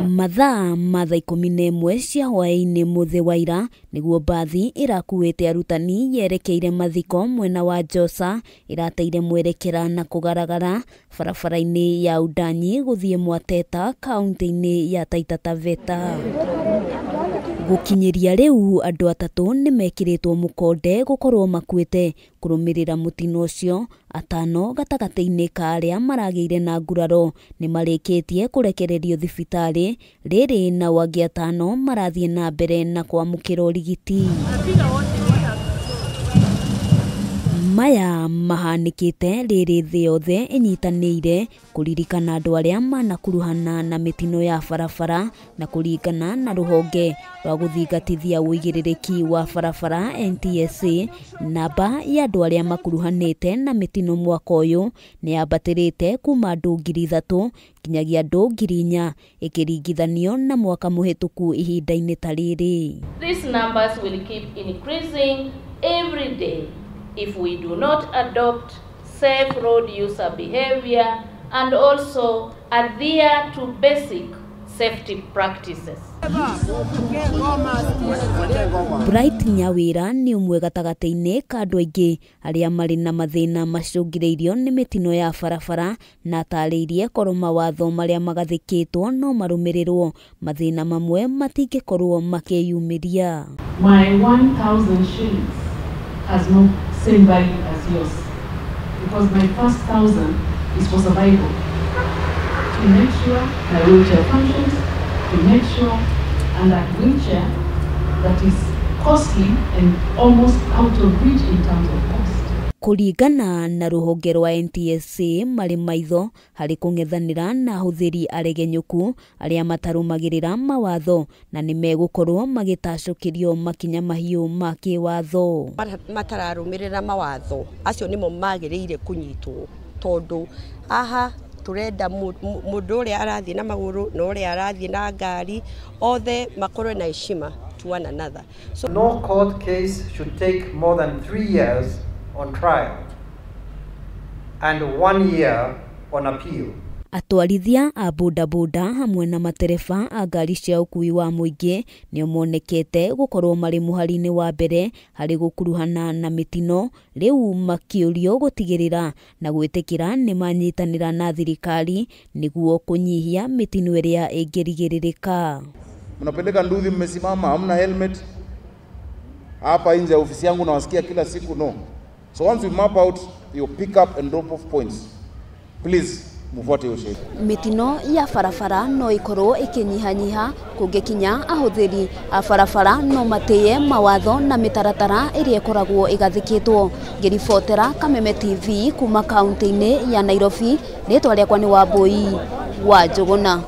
Mathaa ma thaa 11 cia hwaĩ-inĩ mũthĩ wa ira nĩguo mbathi ĩrakuĩte arutani yerekeire mathiko mwena wa Njoca ĩrateire mwerekera na kũgaragara barabara-inĩ ya Udanyi gũthiĩ Mwateta kaunti-inĩ ya Taita Taveta. Gũkinyĩria rĩu andũ atatũ nĩmekĩrĩtwo mũkonde gũkorwo makuĩte kũrũmĩrĩra mũtino ũcio. Atano gatagatĩ-inĩ ka arĩa maragĩire na nguraro nĩmarĩkĩtie kũrekererio thibitarĩ rĩrĩ nao angĩ atano marathiĩ na mbere na kwamũkĩra ũrigiti. Maya mahanĩkĩte rĩrĩ thĩ yothe ĩnyitanĩire kũririkana andũ arĩa manakuruhana na mĩtino ya barabara na kũringana na rũhonge rwa gũthingatithia ũigĩrĩrĩki wa barabara NTSA, namba ya andũ arĩa makuruhanĩte na mĩtino mwaka ũyũ nĩ yambatĩrĩte kuma andũ 3,000 nginyagia andũ 4,000 ĩkĩringithanio na mwaka mũhĩtũku ihinda-inĩ ta rĩrĩ. These numbers will keep increasing every day if we do not adopt safe road user behavior and also adhere to basic safety practices. Bright Nyawira nĩ ũmwe gatagatĩ-inĩ ka andũ aingĩ arĩa marĩ na mathĩna macũngĩrĩirio nĩ mĩtino ya barabara na atarĩirie korwo mawatho marĩa magathĩkĩtwo no marũmĩrĩrwo mathĩna mamwe matingĩkorwo makĩyumĩria. My 1,000 shillings has no same value as yours, because my first 1,000 is for survival, to make sure my wheelchair functions, to make sure, and that wheelchair that is costly and almost out of reach in terms of cost. Kũringana na rũhonge rwa NTSA marĩ maitho harĩ kũng'ethanĩra na ahũthĩri aregenyũku arĩa matarũmagĩrĩra mawatho na nĩmegũkorwo magĩtacũkĩrio makinya mahiũ ma kĩwatho. Matararũmĩrĩra mawatho acio nĩmo magĩrĩire kũnyitwo, tondũ haha tũrenda mũndũ ũrĩa arathiĩ na magũrũ na ũrĩa arathiĩ na ngari othe makorwo na heshima to one another. So no court case should take more than 3 years on trial and 1 year on appeal. Atwarithia a bodaboda hamwe na matereba a ngari cia ũkuui wa mũingĩ nĩo monekete gũkorwo marĩ mũhari-inĩ wa mbere harĩ gũkuruhana na mĩtino, rĩu makĩũrio gũtigĩrĩra na gwĩtĩkĩra nĩmanyitanĩra na thirikari nĩguo kũnyihia mĩtino ĩrĩa ĩngĩrigĩrĩrĩka. Mnapeleka nduthi, mmesimama, hamna helmet. Hapa nje ya ofisi yangu nawasikia kila siku no. So once we map out your pick up and drop off points, please mufuate hiyo sheria. Mĩtino ya barabara no ikorwo ĩkĩnyihanyiha kũngĩkinya ahũthĩri a barabara no matĩye mawatho na mĩtaratara ĩrĩa ĩkoragwo ĩgathĩkĩtwo. Ngĩribotera Kameme TV kuma kaunti-inĩ ya Nairobi, rĩtwa rĩakwa nĩ Wambui wa Njũgũna.